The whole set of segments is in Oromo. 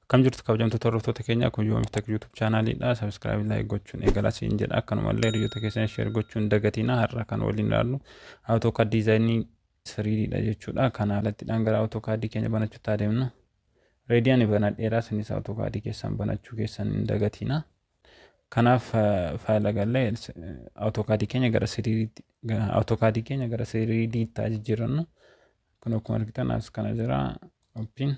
Akkam jirtu kabajamtoota hordoftoota keenya? Kun Yoomif Tech YouTube channeliidha. Subscribe, like gochuun eegalaa siin jedha. Akkanumallee hiriyoota keessan share gochuun dagatina. Har'a kan waliin ilaallu AutoCAD design 3D dha jechuudha. Kana alattidhaan gara AutoCAD keenya banachuutti adeemnu. Ready ani banadheera, isinis AutoCAD keessan banachuu keessan hin dagatina. Kanaaf faayila gallee AutoCAD keenya gara 3D, AutoCAD keenya gara 3D tti jijjiirannu. Kun akkuma argitan as kana jira, open.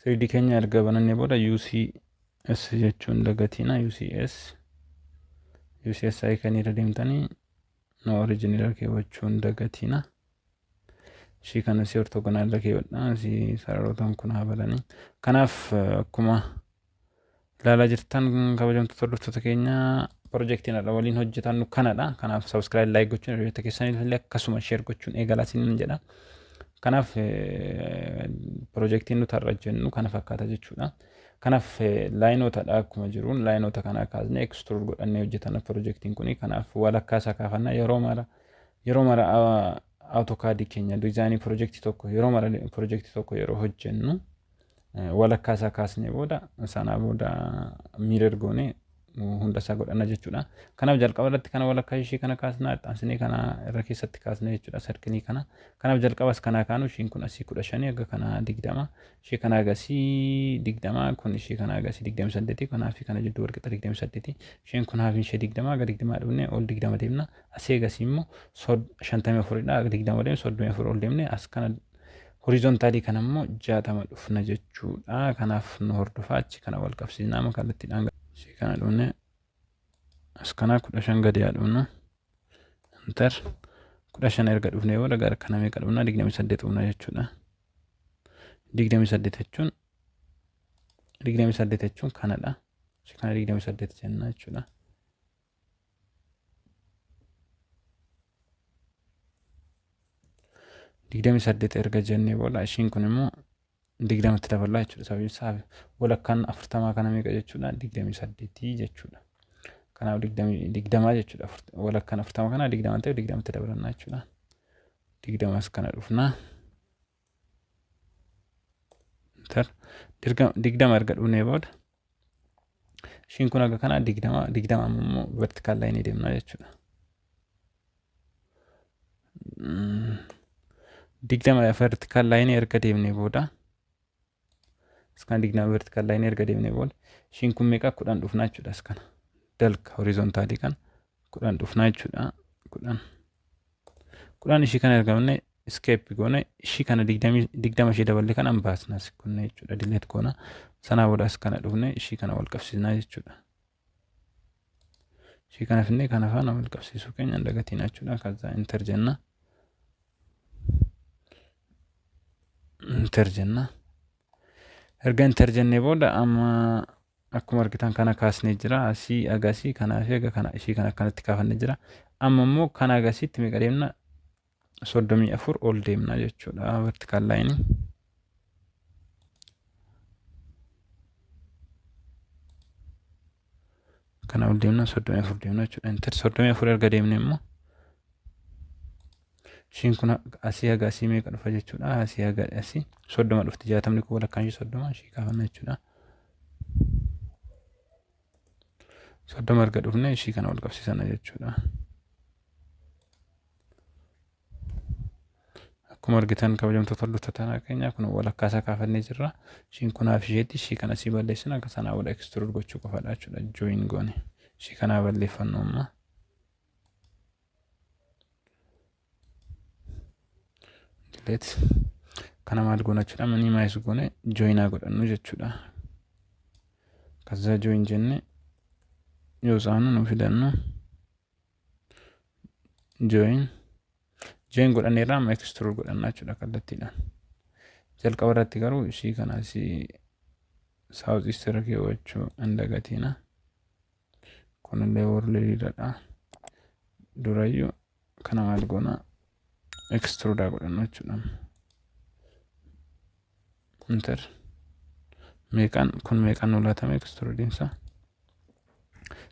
3D keenya erga banannee booda UCS jechuun dagatina. UCS, UCS icon irra deemtanii no origin irra keewwachuun dagatina. Ishii kana si orthogonal irra keewwadha. Si sararootaan kun haa badanii. Kanaaf akkuma ilaalaa jirtan, kabajamtoota hordoftoota keenya, pirojektiin har'a waliin hojjetannu kanadha. Kanaaf subscribe, like gochuun, hiriyoota keessaniif illee akkasuma share gochuun eegalaa isiniin jedha. Kanaaf pirojektiin nuti har'a hojjennu kana fakkaata jechuudha. Kanaaf lineootadha, akkuma jiruun lineoota kana kaasnee extrude godhannee hojjetanna pirojektiin kuni. Kanaaf walakkaa isaa kaafannaa. Yeroo mara AutoCAD keenya designii pirojektii tokko, yeroo mara pirojektii tokko yeroo hojjennu walakkaa isaa kaasnee booda, sanaa booda mirror goonee hunda isaa godhanna jechuudha. Kanaaf jalqaba irratti kana walakkaa ishii kana kaasnaa, itti kana irra keessatti kaasnee jechuudha, circleii kana. Kanaaf jalqabas kanaa kaanu, ishiin kun asii 15 hanga kana 20, ishii kana agasii 20, kun ishii kana agasii 28, kanaa fi kana jidduu walqixa 28. Isheen kun hafi ishee 20 haga 20 dhufne, ol 20 deemna. Asii agasii immoo 54dha, haga 20 deemne, 34 ol deemne, as kana horizontalii kana immoo 60 dhufna jechuudha. Kanaaf nu hordofaa, achi kana wal qabsiisnaa. Amma kallattiidhaan ishee kana dhufne, as kanaa 15 gadi haa dhufnu. Enter. 15 erga dhufnee booda gara kana meeqa dhufna? 28 dhufna jechuudha. 28 jechuun, 28 jechuun kanadha. Ishee kana 28 jenna jechuudha. 28 erga jennee booda ishiin kun immoo 20tti daballaa jechuudha. Sababiin isaa walakkaan 40 kana meeqa jechuudha? 28 jechuudha. Kanaaf 20 jechuudha. Walakkaan 40 kana 20 ta'e, 20tti dabalannaa jechuudha. 20s kana dhufnaa. 20 erga dhufnee booda ishiin kun akka kanaa 20, 20 ammoo vertical lineii deemnaa jechuudha. 20 vertical lineii erga deemnee booda, as kana 20 vertical lineii erga deemnee booda, ishiin kun meeqa? 10 dhufnaa jechuudha. As kana dalga horizontalii kana 10 dhufnaa jechuudha. 10, 10 ishii kana ergamne, escape goone, ishii kana 20 ishee daballee kana baasna as kunne jechuudha. Delete goona. Sanaa booda as kana dhufne, ishii kana wal qabsiisnaa jechuudha. Ishii kana finnee kana faana wal qabsiisuu keenya hin dagatiin jechuudha. Kaza enter jenna. Enter jenna. Erga enter jennee booda amma akkuma argitan kana kaasnee jira. Asii agasii kanaa fi aga kana ishii kana akkanatti kaafannee jira. Amma immoo kana agasiitti meeqa deemna? 34 ol deemna jechuudha, vertical line. Kana ol deemna, 34 deemna jechuudha. Enter. 34 erga deemne immoo ishiin kun asii haga asii meeqa dhufa jechuudha? Asii haga asii 30 dhufti. 60 kun walakkaan ishii 30, ishii kaafanna jechuudha. 30 erga dhufne ishii kana wal qabsiisanna jechuudha. Akkuma argitan, kabajamtoota hordoftoota keenya, kun walakkaa isaa kaafannee jirra. Ishiin kunaaf isheetti ishii kana sii balleessina, akka sanaa booda extrude gochuu qofaadha jechuudha. Join goone ishii kanaa balleeffannu amma. Delete. Kana maal goona jechuudha? Minimize goone joinaa godhannu jechuudha. Kaza join jenne yoo saanu nu fidannu join, join godhanneerra, amma extrude godhannaa jechuudha kallattiidhaan. Jalqaba irratti garuu ishii kana asii south east irra keewwachuu hin dagatiina. Kunillee worldiidha. Durayyuu kana maal goona? Extrude godhannu jechuudha. Enter. Meeqaan kun, meeqaan nu laatame? Extrudiinsa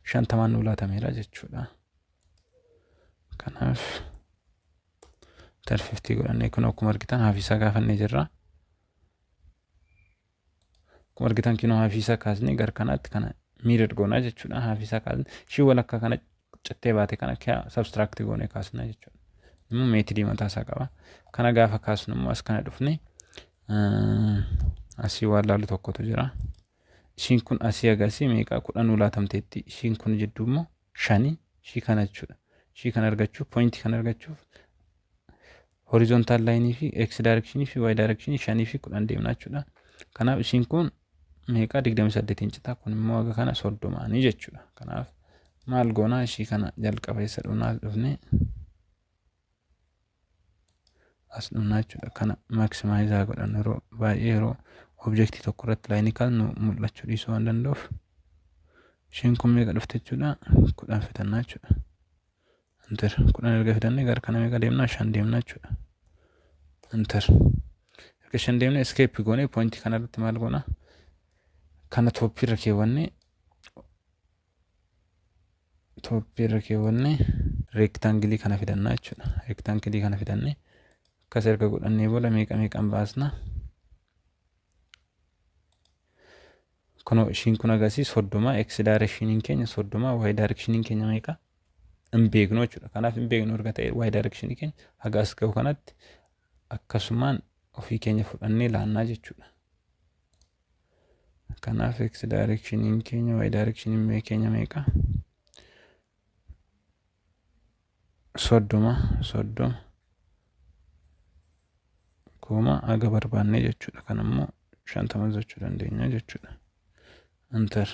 50n nu laatameera jechuudha. Kanaaf enter 50 godhannee, kun akkuma argitan hafiisaa gaafannee jirra. Akkuma argitan kinoo halfii isaa kaasnee gara kanaatti kana mirror goonaa jechuudha. Halfii isaa kaasnee ishii walakkaa kana cittee baate kana subtract goonee kaasna jechuudha. Immoo methodii mataa isaa qaba. Kana gaafa kaasnu immoo as kana dhufne asii waan laalu tokkotu jira. Ishiin kun asii agasii meeqa 10 nuu laatamteetti. Ishiin kun jidduu immoo shani ishii kana jechuudha. Ishii kana argachuuf pointii kana argachuuf horizontal line fi x direction fi y direction 5 fi 10 deemna jechuudha. Kanaaf ishiin kun meeqa 28 citaa kun immoo haga kana 30 jechuudha. Kanaaf maal goonaa ishii kana jalqaba eessa dhufnaa as dhufne as dhufnaa jechuudha. Kana maximize haa godhannu yeroo baay'ee yeroo objektii tokko irratti laayinii kaasnu mul'achuu dhiisuu waan danda'uuf ishiin kun meeqa dhufte jechuudha 10 fitannaa jechuudha. Enter 10 erga fidannee gara kana meeqa deemnaa 5 deemna jechuudha. Enter erga 5 deemne escape goone pointii kana irratti maal goona kana tooppii irra keewwanne tooppii irra keewwanne reektaangilii kana fidannaa jechuudha. Reektaangilii kana fidannee akkas erga godhannee booda meeqa meeqan baasna. Kunoo ishiin kun agarsiis 30 x directioniin keenya 30 y directioniin keenya meeqa hin beeknu jechuudha. Kanaaf hin beeknu erga ta'e y directionii keenya haga as gahu kanatti akkasumaan ofii keenya fudhannee laannaa jechuudha. Kanaaf x directioniin keenya y directioniin keenya meeqa? 30 30 kooma haga barbaannee jechuudha. Kan immoo 50 jechuu dandeenya jechuudha. Enter.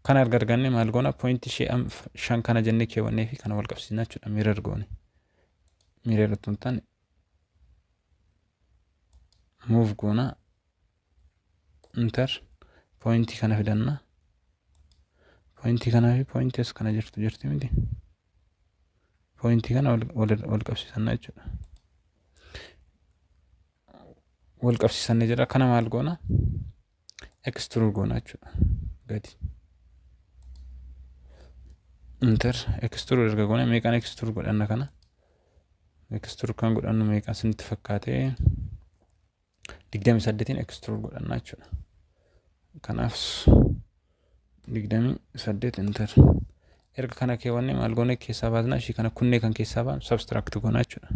Kana erga arganne maal goona pointi ishee 5 kana jennee keewwannee fi kana wal qabsiisna jechuudha. Mirror goone. Mirror otoo hin taane move goona. Enter. Pointii kana fidanna. Pointii kanaa fi pointii as kana jirtu jirti miti. Pointii kana wal qabsiisanna jechuudha. Wal qabsiisanne jira. Kana maal goona? Extrude goona jechuudha. Gadi. Enter. Extrude erga goone meeqaan extrude godhanna kana? Extrude kan godhannu meeqaan isinitti fakkaate? 28n extrude godhanna jechuudha. Kanaaf 28 enter. Erga kana keewwanne maal goone keessaa baasna ishii kana kunnee kan keessaa baanu subtract goona jechuudha.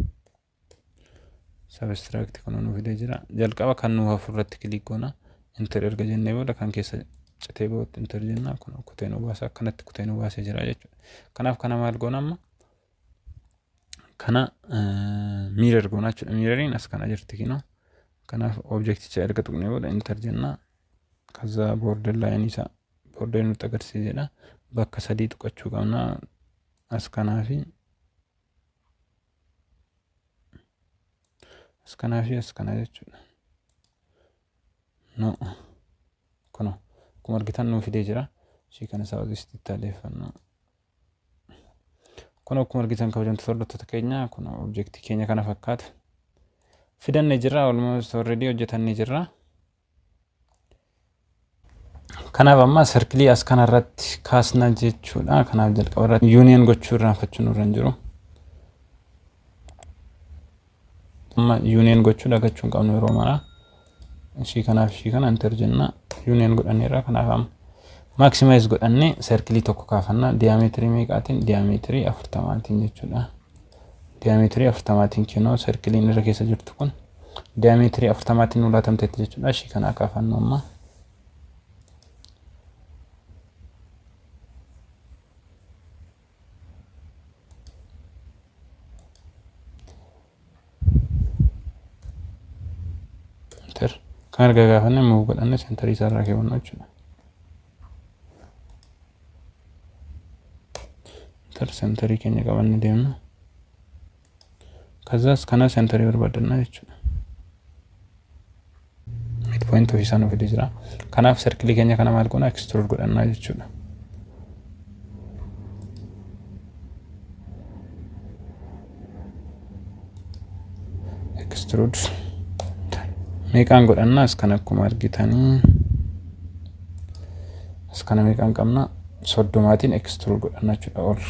Subtract kun nu fidee jira. Jalqaba kan nu hafu irratti click goona. Enter erga jennee booda kan keessa citee bahutti enter jenna. Kun kutee nu baasa akkanatti kutee nu baasee jira jechuudha. Kanaaf kana maal goona amma kana mirror goona jechuudha. Mirroriin as kana jirti kinoo. Kanaaf objekticha erga tuqnee booda enter jenna. Kaza border line isaa border nutti agarsiisa jedha. Bakka sadii tuqachuu qabna. As kanaa fi as kanaa fi as kana jechuudha. No. Kunoo akkuma argitan nuu fidee jira. Ishii kana isaa itti aleeffannu. Kun akkuma argitan kabajamtoota hordoftoota keenya kun objektii keenya kana fakkaata. Fidanne jirra almost already hojjetanne jirra. Kanaaf amma sarkilii as kanarratti kaasna jechuudha. Kanaaf jalqaba irratti yuuniyen gochuu irraanfachuun nurra hin jiru. Amma yuuniyen gochuu dagachuu hin qabnu yeroo maraa. Ishii kanaaf ishii kana enter jenna. Yuuniyen godhanneerra kanaaf amma maaksimaayis godhannee sarkilii tokko kaafanna. Diyaameetirii meeqaatiin? Diyaameetirii 40-tiin jechuudha. Diyaameetirii 40-tiin kenoo sarkiliin irra keessa jirtu kun diyaameetirii 40-tiin nu laatamteetti jechuudha. Ishii kanaa kaafannu amma. Enter. Kan erga gaafanne move godhanne sentarii isaa irraa keewwannu jechuudha. Enter sentarii keenya qabanne deemna. Kazaas kana sentarii barbaaddanna jechuudha. Midpoint ofii isaa nu fidee jira. Kanaaf sarkilii keenya kana maal goona extrude godhannaa jechuudha. Extrude meeqaan godhannaa as kana akkuma argitanii as kana meeqaan qabna 30-tiin extrude godhanna jechuudha ol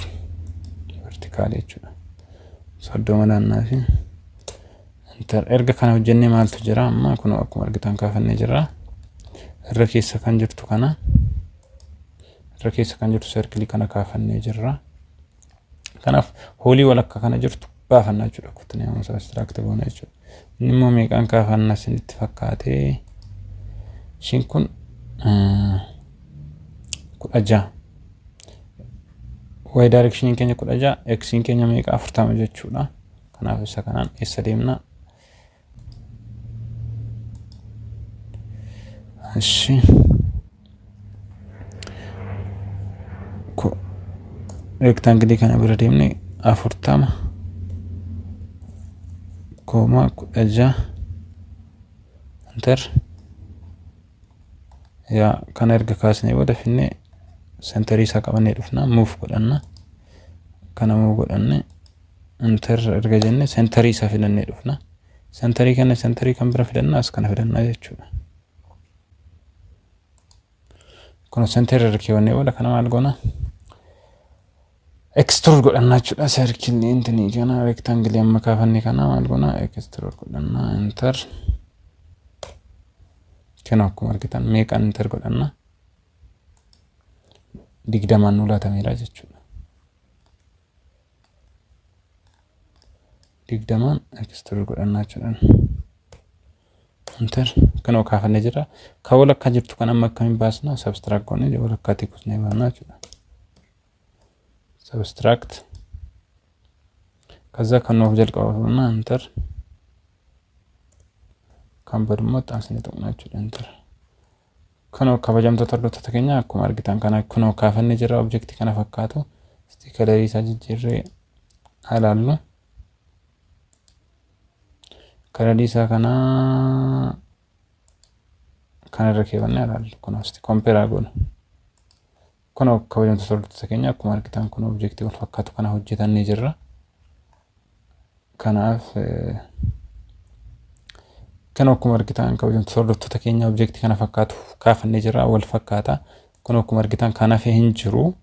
vertikaalii jechuudha. 30 naannaa fi Enter. Erga kana hojjennee maaltu jira amma kun akkuma argitan kaafannee jirra. Irra keessa kan jirtu kana irra keessa kan jirtu circle kana kaafannee jirra. Kanaaf hoolii walakkaa kana jirtu baafannaa jechuudha. Kutnee amma subtract goona jechuudha. Inni immoo meeqaan kaafanna isinitti fakkaatee ishiin kun 16. Y directioniin keenya 16, X'n keenya meeqa 40 jechuudha. Kanaaf isa kanaan eessa deemna? Ishi. Rectangle kana bira deemne 40,16 enter. Yaa kana erga kaasnee booda finnee centerii isaa qabannee dhufna move godhanna. Kana move godhanne enter erga jenne centerii isaa fidannee dhufna. Centerii kana centerii kan bira fidanna as kana fidanna jechuudha. Kun centerii irra keewwannee booda kana maal goona? Extrude godhanna jechuudha. Circle intinii kana rectangle amma kaafanne kana maal goona? Extrude godhanna enter. Kan akkuma argitan meeqaan enter godhanna? 20n nu laatameera jechuudha. 20n extrude godhannaa jechuudha. Enter kanoo kaafannee jira. Kan walakkaa jirtu kan amma akkamiin baasna? Subtract goonee walakkaatti kutnee baasna jechuudha. Subtract ከዛ kan nuuf jalqaba fuunna enter kan badu immoo xaasnee tuqna jechuudha enter. Kunoo kabajamtoota hordoftoota keenya akkuma argitan kana kunoo kaafannee jira objektii kana fakkaatu. Isti kalarii isaa jijjiirree haa ilaallu. Kalarii isaa kana kanarra keewwannee ilaallu. Kunoo isti kompeeraa goonu. Kunoo kabajamtoota hordoftoota keenya akkuma argitan kun objektii wal fakkaatu kana hojjetannee jirra. Kanaaf kan akkuma argitan kabajamtoota hordoftoota keenya objektii kana fakkaatu kaafannee jirra wal fakkaata. Kun akkuma argitan kan hafe hin jiru.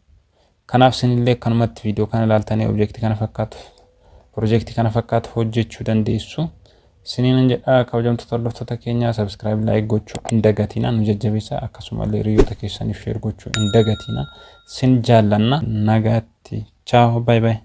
Kanaaf isinillee akkanumatti viidiyoo kana ilaaltanii objektii kana fakkaatu pirojektii kana fakkaatu hojjechuu dandeessu. Isiniin jedha kabajamtoota hordoftoota keenya subscribe like gochuu hin dagatinaa nu jajjabeessaa akkasumallee hiriyoota keessaniif share gochuu hin dagatinaa. Sin jaallanna nagaatti. Ciao bye bye.